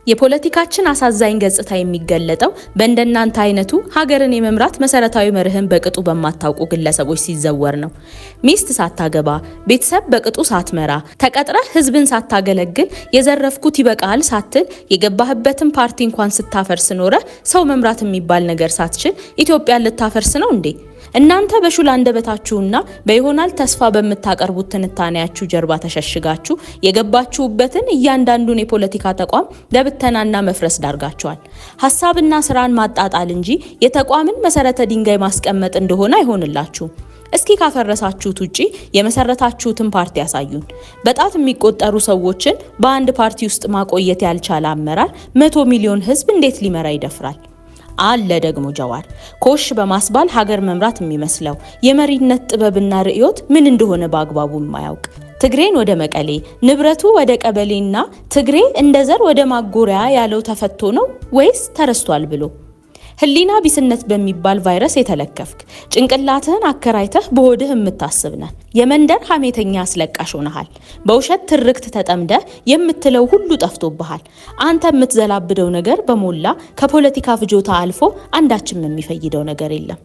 የፖለቲካችን አሳዛኝ ገጽታ የሚገለጠው በእንደናንተ አይነቱ ሀገርን የመምራት መሰረታዊ መርህን በቅጡ በማታውቁ ግለሰቦች ሲዘወር ነው። ሚስት ሳታገባ፣ ቤተሰብ በቅጡ ሳትመራ፣ ተቀጥረህ ህዝብን ሳታገለግል፣ የዘረፍኩት ይበቃል ሳትል፣ የገባህበትን ፓርቲ እንኳን ስታፈርስ ኖረህ ሰው መምራት የሚባል ነገር ሳትችል ኢትዮጵያን ልታፈርስ ነው እንዴ? እናንተ በሹል አንደበታችሁና በይሆናል ተስፋ በምታቀርቡት ትንታኔያችሁ ጀርባ ተሸሽጋችሁ የገባችሁበትን እያንዳንዱን የፖለቲካ ተቋም ለብተናና መፍረስ ዳርጋችኋል። ሀሳብና ስራን ማጣጣል እንጂ የተቋምን መሰረተ ድንጋይ ማስቀመጥ እንደሆነ አይሆንላችሁም። እስኪ ካፈረሳችሁት ውጪ የመሰረታችሁትን ፓርቲ ያሳዩን። በጣት የሚቆጠሩ ሰዎችን በአንድ ፓርቲ ውስጥ ማቆየት ያልቻለ አመራር 100 ሚሊዮን ህዝብ እንዴት ሊመራ ይደፍራል? አለ ደግሞ ጀዋር፣ ኮሽ በማስባል ሀገር መምራት የሚመስለው፣ የመሪነት ጥበብና ርዕዮት ምን እንደሆነ በአግባቡ የማያውቅ፣ ትግሬን ወደ መቀሌ፣ ንብረቱ ወደ ቀበሌና ትግሬ እንደ ዘር ወደ ማጎሪያ ያለው ተፈቶ ነው ወይስ ተረስቷል ብሎ፣ ህሊና ቢስነት በሚባል ቫይረስ የተለከፍክ፣ ጭንቅላትህን አከራይተህ በሆድህ የምታስብ ነህ። የመንደር ሀሜተኛ አስለቃሽ ሆነሃል። በውሸት ትርክት ተጠምደህ የምትለው ሁሉ ጠፍቶብሃል። አንተ የምትዘላብደው ነገር በሞላ ከፖለቲካ ፍጆታ አልፎ አንዳችም የሚፈይደው ነገር የለም።